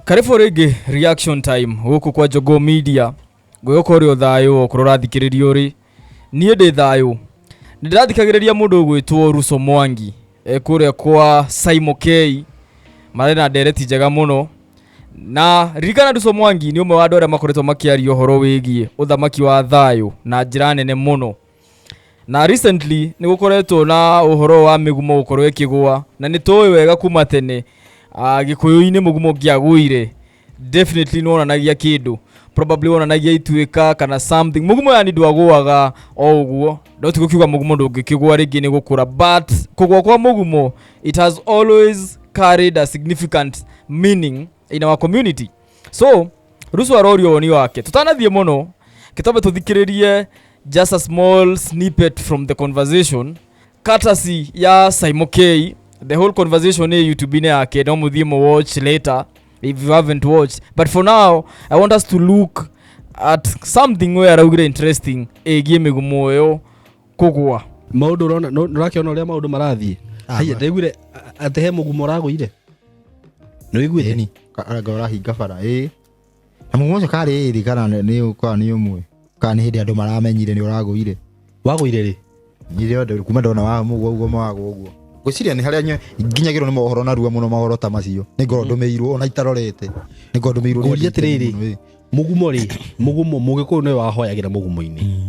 Karibu rĩngĩ reaction time gũkũ kwa Jogoo Media. Ngwĩhoka ũrĩ o thayũ okorwo ũrathikĩrĩria ũrĩ. Niĩ ndĩ thayũ. Nĩ ndĩrathikagĩrĩria mũndũ ũgwĩtwo Russo Mwangi e kũrĩa kwa Saimo K. Marĩ na ndereti njega mũno. Na ririkana Russo Mwangi nĩ ũmwe wa andũ arĩa makoretwo makĩaria ũhoro wĩgiĩ ũthamaki wa thayũ na njĩra nene mũno. Na recently nĩ gũkoretwo na ũhoro wa mĩgumo gũkorwo ĩkĩgũa na nĩ tũĩ wega kuma tene Gĩkũyũ-inĩ mũgumo ũngĩagũire definitely nĩ wonanagia kĩndũ, probably wonanagia ituĩka kana something. Mũgumo yani ndwagũaga o ũguo, no ti gũkiuga mũgumo ndũngĩkĩgũa rĩngĩ nĩ gũkũra, but kũgũa kwa mũgumo it has always carried a significant meaning in our community. So Russo arorio woni wake. Tũtanathiĩ mũno, kĩtwambe tũthikĩrĩrie just a small snippet from the conversation courtesy ya Saimo K. The whole conversation ĩ YouTube-inĩ yake, no mũthiĩ mũ watch later if you haven't watched, but for now I want us to look at something we araugire interesting ĩgiĩ mĩgumo ĩyo kũgũa. Maũndũ ũrona nũrakĩona ũrĩa maũndũ marathiĩ. Haiya, ndaiguire atĩ he mũgumo ũragũire, nĩ ũiguĩte? Ĩni anga ũrahinga bara ĩ na mũgumo ũcio karĩ ĩrĩ kana nĩ kana nĩ ũmwe kana nĩ hĩndĩ andũ maramenyire nĩ ũragũire. Wagũire rĩ? Ndirĩ kuma ndona wa mũguo ũguo mawagwo ũguo ngwĩciria nĩ harĩa nginyagĩrwo nĩ mohoro narua mũno mohoro ta macio nĩ ngorwo ndũmĩirwo ona itarorete nĩ ngorwo ndũmĩirwo nĩ Ngũria andũ aingĩ atĩrĩrĩ, mũno, ĩ. Mũgumo rĩ, mũgumo mũgĩkũyũ nĩwe wahoyagĩra mũgumo-inĩ.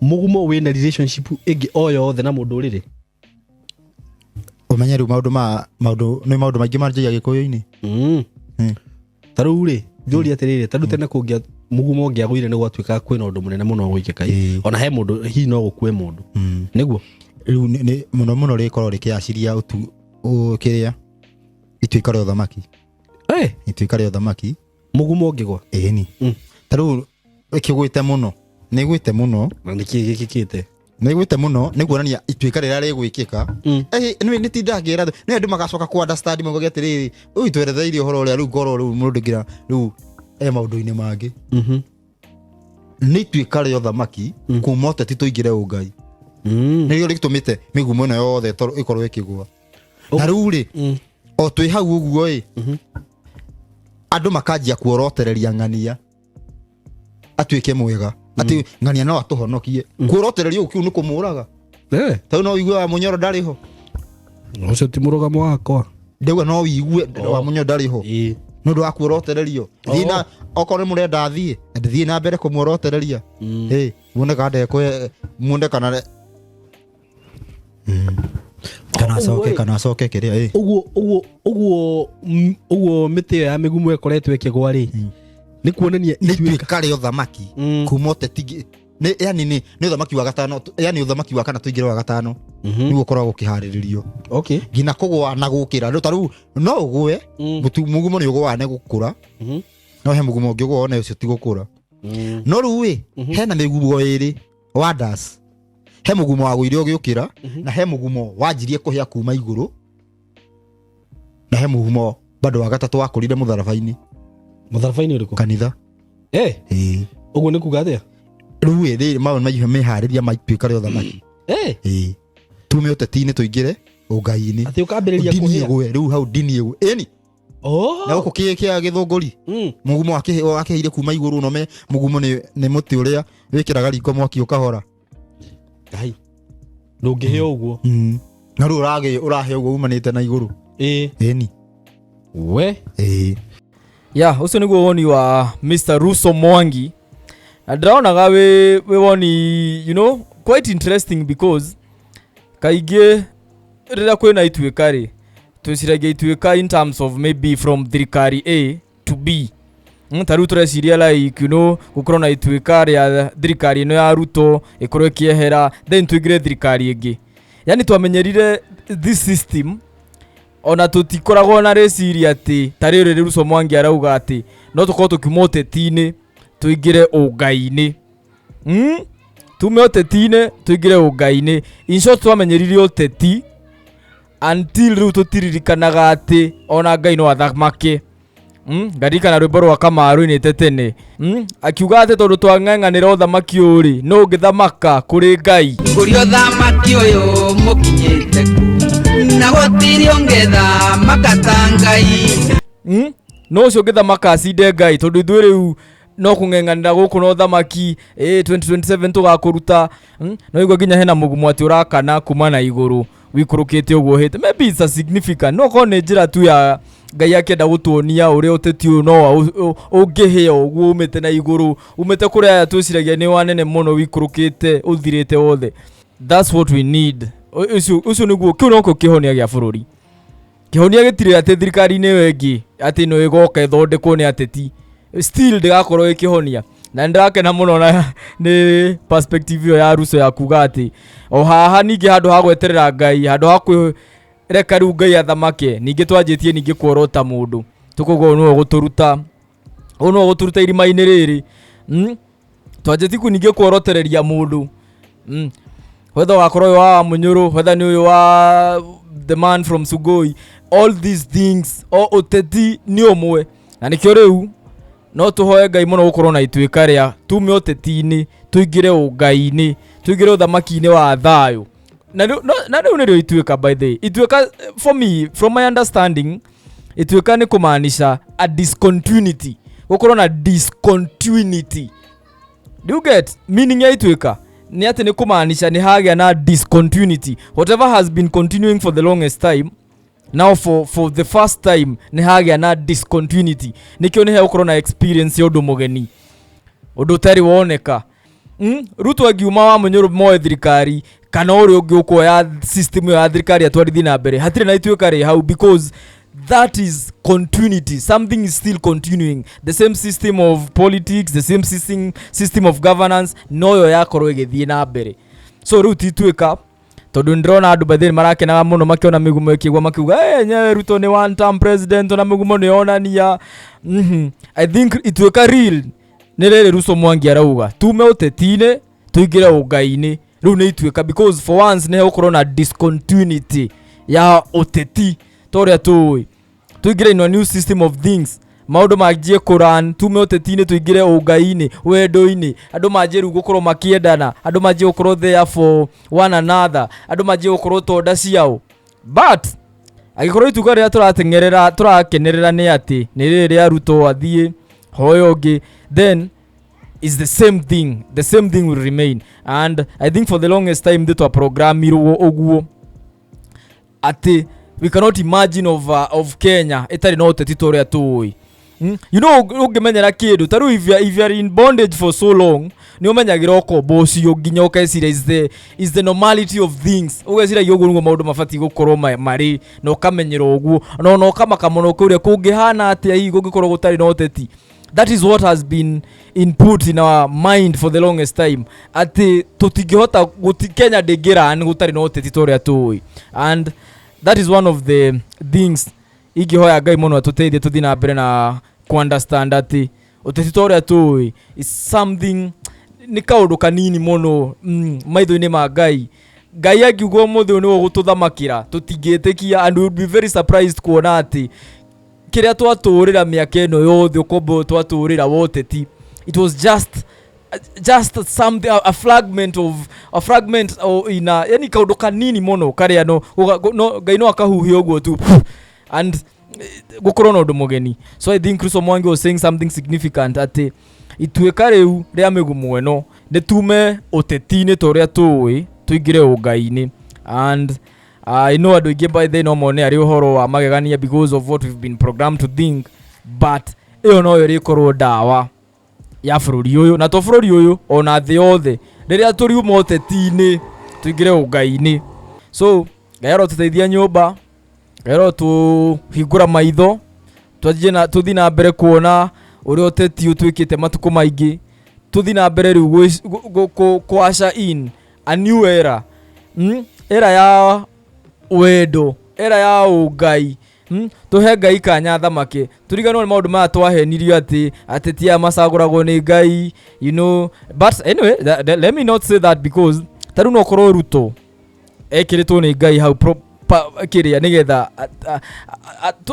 Mũgumo wĩna relationship ĩngĩ o yothe na mũndũ ũrĩrĩ? Ũmenye rĩu maũndũ ma maũndũ nĩ maũndũ maingĩ manjagia gĩkũyũ-inĩ. Ta rĩu rĩ, njũria atĩrĩrĩ, ta rĩu tene kũngĩa mũgumo ũngĩagũire nĩ gwatuĩkaga kwĩna ũndũ mũnene mũno gwĩkĩka. Ona he mũndũ hihi no gũkue mũndũ nĩguo. Rĩu nĩ mũno mũno rĩkorwo rĩkĩaciria ũtu kĩrĩa ituĩka rĩa ũthamaki. Ituĩka rĩa ũthamaki. Mũgumo ũngĩgwa? Ĩni. Ta rĩu ĩkĩgwĩte mũno nĩ ĩgwĩte mũno. Na nĩkĩ gĩkĩkĩte? Nĩ ĩgwĩte mũno nĩ kuonania ituĩka rĩrĩa rĩgwĩkĩka. Nĩ nĩ ngĩra nĩ andũ magacoka ku understand maugage atĩrĩrĩ ũyũ tweretheire ũhoro ũrĩa rĩu ngorwo rĩu mũndũ ngira rĩu e maũndũ-inĩ mangĩ. Nĩ ituĩka rĩa ũthamaki kuma ũteti tũingĩre ũngai. Nĩrĩo rĩtũmĩte mĩgumo ĩno yothe ĩkorwo ĩkĩgũa. Na rĩu rĩ o twĩ hau ũguo ĩ andũ makanjia kuorotereria ng'ania atuĩke mwega atĩ ng'ania no atũhonokie. Kuorotereria ũguo kĩu nĩ kũmũraga. Tondũ no ũigue wa Mũnyoro ndarĩ ho. Ũcio ti mũrũgamo wakwa. Ndauga no ũigue wa Mũnyoro ndarĩ ho nĩ ũndũ wa kuorotererio. Thiĩ na okorwo nĩ mũrenda athiĩ thiĩ na mbere kũmuorotereria. Ĩ muone kana ndekwe muone kana kana acoke kana acoke kĩrĩa ĩ. Ũguo ũguo ũguo ũguo mĩtĩ ĩyo ya mĩgumo ĩkoretwo ĩkĩgwa rĩ, nĩ kuonania nĩ ituĩka rĩa ũthamaki kuma ũteti nĩ yani nĩ nĩ ũthamaki wa gatano, yani ũthamaki wa kana tũingĩre wa gatano nĩguo ũkoragwo ũkĩharĩrĩrio. Nginya kũgũa na gũkĩra rĩu ta rĩu no ũgũe mũgumo nĩ ũgũaga nĩ gũkũra. No he mũgumo ũngĩ ũgũa one ũcio ti gũkũra. No rĩu ĩ hena mĩgumo ĩrĩ wonders. He mũgumo wagũire ũgĩũkĩra na he mũgumo wanjirie kũhĩa kuma igũrũ na he mũgumo bado wa gatatũ wakũrire mũtharaba-inĩ. Mũtharaba-inĩ ũrĩkũ? Kanitha. Ĩĩ. Ũguo nĩ kuga atĩa? Rĩu ĩ rĩrĩ maũndũ mahiũ meharĩria ma ituĩka rĩa ũthamaki. Ĩĩ. Tume ũteti-inĩ tũingĩre ũngai-inĩ. Atĩ ũkambĩrĩria Ndini kũhĩa. ĩgwe, rĩu hau ndini ĩgwe. Ĩni. Na gũkũ kĩa gĩthũngũri. Mũgumo wakĩheire kuma igũrũ no me mũgumo nĩ mũtĩ ũrĩa wĩkĩraga riko mwaki ũkahora. Ngai. Ndũngĩhĩa ũguo. Na rĩu ũrahe ũguo umanĩte na igũrũ. Ĩni. We. Ĩĩ. Ya, ũcio nĩguo woni wa Mr. Russo Mwangi. Na ndĩronaga wĩ woni, quite interesting because kaingĩ rĩrĩa kwĩna ituĩka rĩ, twĩciragia ituĩka in terms of maybe from thirikari A to B. Ta rĩu tũreciria like, gũkorwo na ituĩka rĩa thirikari ĩno ya Ruto ĩkorwo ĩkĩehera then tũingĩre thirikari ĩngĩ. Yani twamenyerire this system ona tũtikoragwo na rĩciria atĩ ta rĩrĩ Russo Mwangi arauga atĩ no tũkorwo tũkiuma ũteti-inĩ tũingĩre ũngai-inĩ. Tume ũteti-inĩ tũingĩre ũngai-inĩ. In short twamenyerire ũteti until rĩu tũtiririkanaga atĩ ona Ngai no athamake. Ngaririkana rwĩmbo rwa Kamaru inĩte tene. Akiuga atĩ tondũ twang'eng'anĩra ũthamaki ũyũ rĩ, nũ ũngĩthamaka kũrĩ Ngai? Kũrĩ ũthamaki ũyũ mũkinyĩte kũ, na gũtirĩ ũngĩthamaka ta Ngai. No ũcio ũngĩthamaka acinde Ngai, tondũ ithuĩ rĩu no kũng'eng'anĩra gũkũ na ũthamaki, 2027 tũgakũruta. No igua nginya hena mũgumo atĩ ũrakana kuma na igũrũ wikũrũkĩte ũguo hĩte. Maybe it's a significant, no korwo nĩ njĩra tu ya Ngai akĩenda gũtuonia ũrĩa ũteti ũyũ no ũngĩhĩa ũguo umĩte na igũrũ, umĩte kũrĩa aya twĩciragia nĩ wanene mũno, wikũrũkĩte ũthirĩte wothe. That's what we need. Ũcio nĩguo, kĩu nokĩo kĩhonia gĩa bũrũri. Kĩhonia gĩtirĩ atĩ thirikari-inĩ ĩyo ĩngĩ atĩ no ĩgoka ĩthondekwo nĩ ateti, still ndĩgakorwo ĩkĩhonia. Na nĩndĩrakena mũno na nĩ perspective ĩyo ya Ruto ya kuga atĩ o haha ningĩ handũ ha gweterera Ngai, handũ ha kwĩreka rĩu Ngai athamake, ningĩ twanjĩtie ningĩ kuorota mũndũ tũkauga ũyũ nĩwe ũgũtũruta, ũyũ nĩwe ũgũtũruta irima-inĩ rĩrĩ. Twanjĩtie ku ningĩ kuorotereria mũndũ, whether wakorwo ũyũ wa Munyũrũ, whether nĩ ũyũ wa the man from Sugoi, all these things, o ũteti nĩ ũmwe. Na nĩkĩo rĩu no tũhoe Ngai mũno gũkorwo na ituĩka rĩa tume ũteti-inĩ tũingĩre ũngai-inĩ, tũingĩre ũthamaki-inĩ wa thayũ. Na rĩu nĩrĩo ituĩka, by the way. Ituĩka, for me, from my understanding, ituĩka nĩ kũmaanisha a discontinuity, gũkorwo na discontinuity. Do you get meaning ya ituĩka? Nĩ atĩ nĩ kũmaanisha nĩ hagĩa na discontinuity. Whatever has been continuing for the longest time, now for the first time nĩ hagĩa na discontinuity. Nĩkĩo nĩ hegũkorwo na experience ya ũndũ mũgeni, ũndũ ũtarĩ woneka. Ruto angiuma wa Munyũrũ moe thirikari, kana ũrĩa ũngĩ ũkuoya system ĩyo ya thirikari atwarithie na mbere, hatirĩ na ituĩka rĩ hau, because that is continuity. Something is still continuing, the same system of politics, the same system of governance noyo yakorwo ĩgĩthiĩ na mbere. So rĩu ti ituĩka, tondũ ndĩrona andũ by the way marakenaga mũno makĩona mĩgumo ĩkĩgwa, makiuga nyewe Ruto nĩ one term president, ona mĩgumo nĩ yonania. I think ituĩka real nĩ rĩrĩ Ruto Mwangi arauga tume ũteti-inĩ tũingĩre ũngai-inĩ. Rĩu nĩ ituĩka, because for once nĩ hegũkorwo na discontinuity ya ũteti ta ũrĩa tũĩ, tũingĩre in a new system of things, maũndũ manjie kũran, tume ũteti-inĩ tũingĩre ũngai-inĩ, wendo-inĩ, andũ manjie rĩu gũkorwo makĩendana, andũ manjie gũkorwo there for one another, andũ manjie gũkorwo tonda ciao. But angĩkorwo ituĩka rĩrĩa tũrateng'erera tũrakenerera nĩ atĩ nĩ rĩrĩ rĩa Ruto athiĩ hoyo ũngĩ, then is the same thing, the same thing will remain. And I think for the longest time thĩ twaprogramirwo ũguo atĩ we cannot imagine of Kenya ĩtarĩ na ũteti ta ũrĩa tũĩ. You know, ũngĩmenyera kĩndũ ta rĩu, if you are in bondage for so long, nĩ ũmenyagĩra ũkombo ũcio nginya ũkeciria is the normality of things, ũgeciragia ũguo nĩguo maũndũ mabatiĩ gũkorwo marĩ, na ũkamenyera ũguo, na ona ũkamaka mũno ũkauria kũngĩhana atĩa hihi kũngĩkorwo gũtarĩ na ũteti. That is what has been input in our mind for the longest time, atĩ tũtingĩhota Kenya ndĩngĩran gũtarĩ na ũteti ta ũrĩa tũĩ. And that is one of the things ingĩhoya Ngai mũno atũteithie tũthiĩ na mbere na ku-understand atĩ ũteti ta ũrĩa tũĩ is something, nĩ kaũndũ kanini mũno maitho-inĩ ma Ngai. Ngai angiuga ũmũthĩ ũyũ nĩwe ũgũtũthamakĩra, tũtingĩtĩkia, and we would be very surprised kuona atĩ kĩrĩa twatũrĩra mĩaka ĩno yothe, ũkombo ũyũ twatũrĩra wa ũteti, it was just something, a fragment o ina, yani kaũndũ kanini mũno karĩa no Ngai no akahuhia ũguo tu and gũkorwo na ũndũ mũgeni. So I think Ruto Mwangi was saying something significant, atĩ ituĩka rĩu rĩa mĩgumo ĩno nĩ tume ũteti-inĩ ta ũrĩa tũĩ tũingĩre ũngai-inĩ. And I know andũ aingĩ by the no mone arĩ ũhoro wa magegania because of what we've been programmed to think, but ĩyo noyo ĩrĩkorwo ndawa ya bũrũri ũyũ, na to bũrũri ũyũ, ona thĩ yothe, rĩrĩa tũriuma ũteti-inĩ tũingĩre ũngai-inĩ. So Ngai arotũteithia nyũmba, Ngai arotũhingũra maitho, twanjie na tũthiĩ na mbere kuona ũrĩa ũteti ũtuĩkĩte matukũ maingĩ, tũthiĩ na mbere rĩu kũ usher in a new era, Era ya wendo, era ya ũngai, Tũhe Ngai kanya thamake, tũriganĩrwo nĩ maũndũ maya twahenirio atĩ ateti aya macagũragwo nĩ Ngai. But anyway, let me not say that, because ta rĩu no ũkorwo Ruto ekĩrĩtwo nĩ Ngai hau kĩrĩa nĩgetha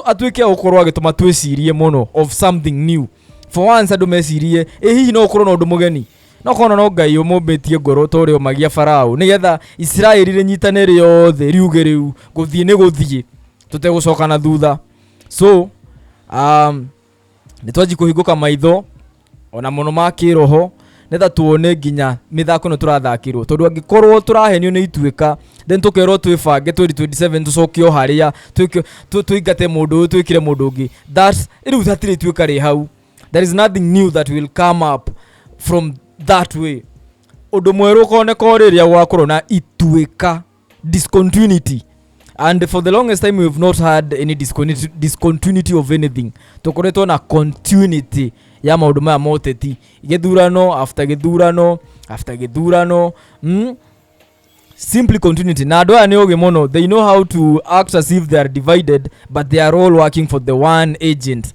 atuĩke wa gũkorwo agĩtũma twĩcirie mũno of something new. For once andũ mecirie, ĩ hihi no ũkorwo na ũndũ mũgeni, no korwo no Ngai ũmũmbĩtie ngoro ta ũrĩa ũmagia Farao nĩgetha Isiraeli rĩnyitane rĩothe riuge rĩu gũthiĩ nĩ gũthiĩ tũtegũcoka na thutha. So Nĩ twanji kũhingũka maitho ona mũno ma kĩroho, nĩgetha tuone nginya mĩthako ĩno tũrathakĩrwo, tondũ angĩkorwo tũrahenio nĩ ituĩka, then tũkerwo twĩbange 2027 tũcoke o harĩa tũingate mũndũ ũyũ, twĩkĩre mũndũ ũngĩ, that rĩu hatirĩ ituĩka rĩ hau. There is nothing new that will come up from that way. Ũndũ mwerũ ũkoneka o rĩrĩa gwakorwo na ituĩka, discontinuity, and for the longest time we've not had any discontinuity of anything. Tũkoretwo na continuity ya maũndũ maya ma ũteti, gĩthurano after gĩthurano after gĩthurano. Simply continuity. Na andũ aya nĩ ũgĩ mũno. They know how to act as if they are divided, but they are all working for the one agent.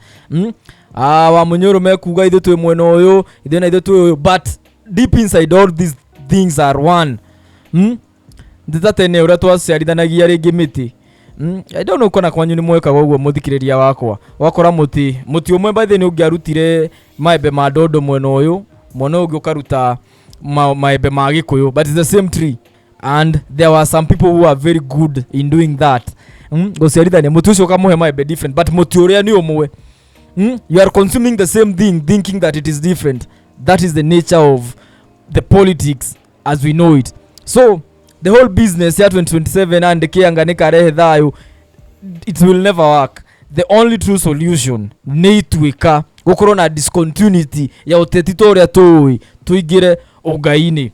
Ah, wa Mũnyũrũ mekuga ithuĩ twĩ mwena ũyũ, ithuĩ na ithuĩ twĩ ũyũ, but deep inside all these things are one. Nĩ ta tene ũrĩa twaciarithanagia rĩngĩ mĩtĩ. I don't know kana kwanyu nĩ mwekaga ũguo, mũthikĩrĩria wakwa. Wakora mũtĩ ũmwe, by the way, nĩ ũngĩarutire maembe ma ndondo mwena ũyũ, mwena ũyũ ũngĩ ũkaruta maembe ma gĩkũyũ, but it's the same tree, and there were some people who are very good in doing that. Gũciarithania mũtĩ ũcio, ũkamũhe maembe different, but mũtĩ ũrĩa nĩ ũmwe. You are consuming the same thing thinking that it is different. That is the nature of the politics as we know it. So the whole business ya 2027 and kĩanga nĩ karehe thayũ, it will never work. The only true solution nĩ ituĩka, gũkorwo na discontinuity ya ũteti ta ũrĩa tũĩ, tũingĩre ũngai-inĩ.